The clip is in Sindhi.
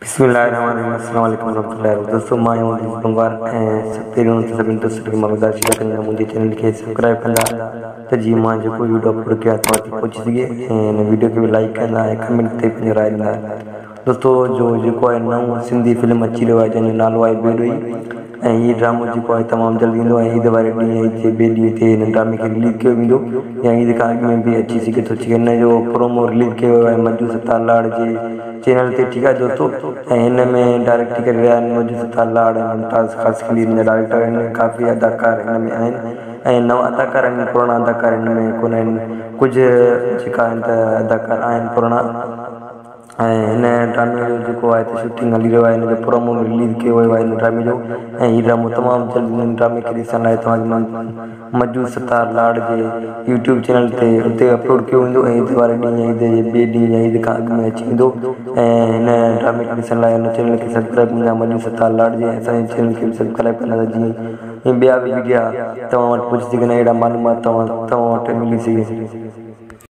بسم الله الرحمن الرحيم السلام عليڪم ورحمة الله وبرڪاته دوستو مان آهيان عزيز بنگوار ۽ پهريون ته سڀني دوستن کي مان گذارش ٿا ڪريان منهنجي چينل کي سبسڪرائب ڪندا ته جيئن مان جيڪو ويڊيو اپلوڊ ڪيان توهان تائين پهچي سگهي ۽ هن ويڊيو کي به لائڪ ڪندا ۽ ڪمينٽ تي پنهنجو راء ڏيندا دوستو جو جيڪو آهي نئون سنڌي فلم اچي رهيو آهي جنهن جو نالو آهي بيڏوئي ۽ هي ڊرامو جيڪو آهي تمام جلد ايندو ۽ عيد واري ڏينهن عيد جي ٻئي ڏينهن تي هن ڊرامي کي رليز ڪيو ويندو يا عيد کان اڳ ۾ به اچي سگهي ٿو ڇو هن جو پرومو رليز ڪيو ويو آهي مجو ستار لاڙ جي چينل تي ٺيڪ آهي دوستو ۽ هن ۾ ڊائريڪٽ ڪري رهيا آهن مجو ستار لاڙ ۽ ممتاز خاصخيلي هن جا ڊائريڪٽر آهن ڪافي اداڪار هن ۾ آهن ۽ نوان اداڪار آهن پراڻا اداڪار هن ۾ ڪونه آهن ڪجهه جيڪا آهن ته اداڪار آهن پراڻا. ۽ هن ڊرامي جو جيڪو آهي ته شوٽنگ هلي رهيو آهي هن جو پرومو به رليز ڪيو ويو آهي هن ڊرامي جو ۽ هي ڊرامو تمام جلد هن ڊرامي کي ڏسڻ لاء توهان کي مجو ستار لاڙ جي يوٽيوب چينل تي اتي اپلوڊ ڪيو ويندو ۽ عيد واري ڏينهن يا عيد جي ٻئي ڏينهن يا عيد کان اڳ ۾ اچي ويندو ۽ هن ڊرامي کي ڏسڻ لاء هن چينل کي سبسڪرائب ڪندا مجو ستار لاڙ جي اسان جي چينل کي به سبسڪرائب ڪندا ته جيئن ٻيا به وڊيا توهان وٽ پهچي سگهن ۽ اهڙا معلومات توهان وٽ ملي سگهي.